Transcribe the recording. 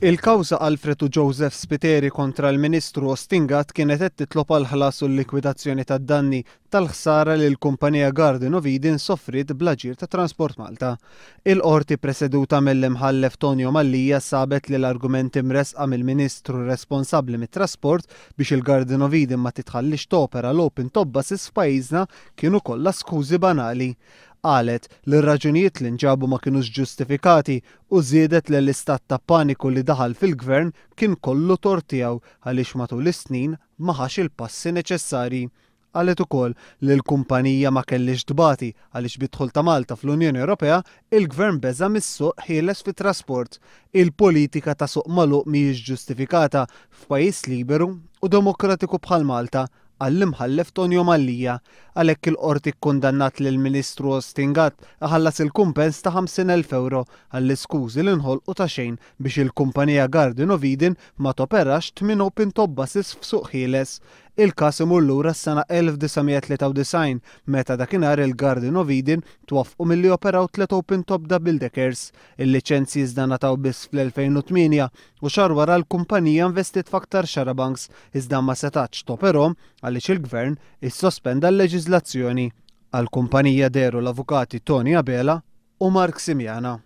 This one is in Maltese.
Il-kawża Alfred u Joseph Spiteri kontra l-Ministru Austin Gatt kienet qed titlob għall-ħlas u l-likwidazzjoni tad-danni tal-ħsara li l-kumpanija Garden of Eden sofriet bl-aġir ta' Transport Malta. Il-Qorti preseduta mill-Imħallef Tonio Mallia sabet li l-argumenti mressqa mill-Ministru responsabbli mit-trasport biex il-Garden of Eden ma titħalliex topera l-open top buses f'pajjiżna kienu kollha skużi banali. Qalet li r-raġunijiet li nġabu ma kinux ġustifikati u żiedet li l-istat ta' paniku li daħal fil-Gvern kien kollu tort tiegħu għaliex matul is-snin ma ħax il-passi neċessarji. Qalet ukoll li l-kumpanija ma kellhiex tbati għaliex bid-dħul ta' Malta fl-Unjoni Ewropea, il-Gvern beża' mis-suq ħieles fit-trasport. Il-politika ta' suq magħluq mhijiex ġustifikata f'pajjiż liberu u demokratiku bħal Malta, qal l-Imħallef Tonio Mallia. Għalhekk il-Qorti kkundannat lill-Ministru Austin Gatt iħallas il-kumpens ta' 50,000 ewro għall-iskużi li nħolqu ta' xejn biex il-kumpanija Garden of Eden ma toperax tmien open top buses f'suq ħieles. Il-każ imur lura s-sena 1993 meta dakinhar il-Garden of Eden twaffqu milli joperaw tliet open top double deckers. Il-liċenzji iżda ngħataw biss fl-2008 u xahar wara l-kumpanija investiet f'aktar xarabanks iżda ma setgħetx toperhom għaliex il-Gvern issospenda l-leġiżlazzjoni. Għall-kumpanija dehru l-avukati Tony Abela u Mark Simiana.